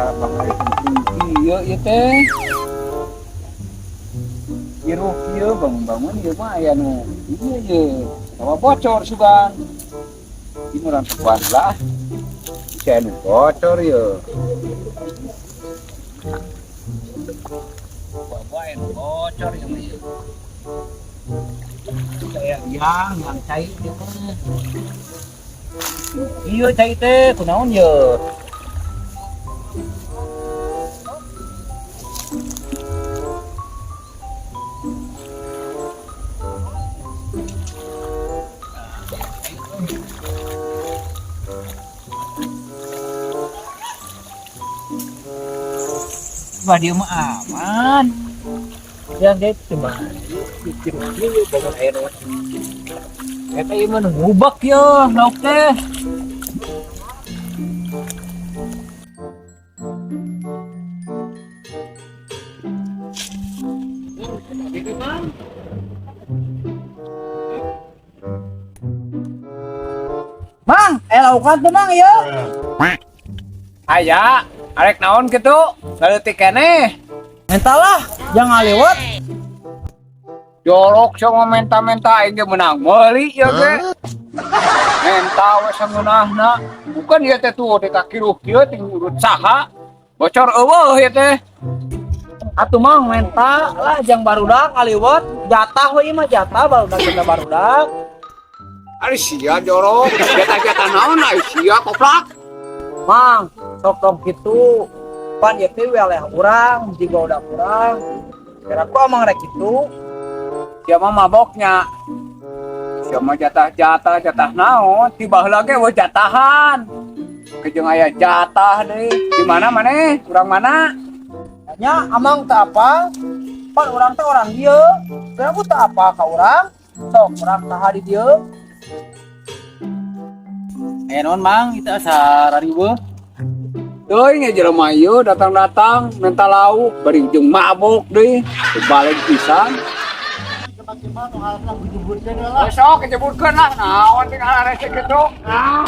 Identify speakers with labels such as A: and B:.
A: Ieu ieu teh. Kiruh kieu bangun-bangun ieu mah aya nu ieu ye. Tawa bocor sugan. Ini urang tepan lah. Bisa anu bocor ye. Bawa anu bocor ieu mah ieu. Kayak yang cai ieu mah. Ieu cai teh kunaon ye? Wah, dia mah aman. Yang dia cuma ieu bangun air. Eta ieu mah nu ngubek ye lauk teh.
B: Mang, laukan tuh Mang ieu.
A: Aya, arek naon kitu? Leutik keneh.
B: Menta lah, jangan lewat.
A: Jorok sama menta-menta aing ge meunang meuli ieu ge. Menta we sangeunahna. Bukan ieu teh tuh teh kakiruh kieu ting urut saha. Bocor eueuh ieu teh.
B: Atuh Mang, menta lah jang barudak ngaliwat. Jatah we ieu mah jatah barudak jatah barudak.
A: Ari sia jorok, jatah-jatah naon ari sia koplak.
B: Mang, sok tong kitu. Pan ieu teh wilayah urang, jiga udah kurang. Kira ku amang rek kitu.
A: Sia mah maboknya. Sia mah jatah-jatah jatah naon, ti baheula ge eueuh jatahan. Kejeung aya jatah deui. Di mana maneh? Urang mana?
B: Nya amang teu apa? Pan urang teh orang dieu. Kira ku teu apa ka urang? Sok urang saha di dieu?
C: Eh naon Mang, itu asa rariweuh.
A: Teuing jelema ieu datang-datang minta lauk bari jeung mabok deui. Balik pisan. Oh, sok kejebutkeun lah naon ting hararese kitu. Ah.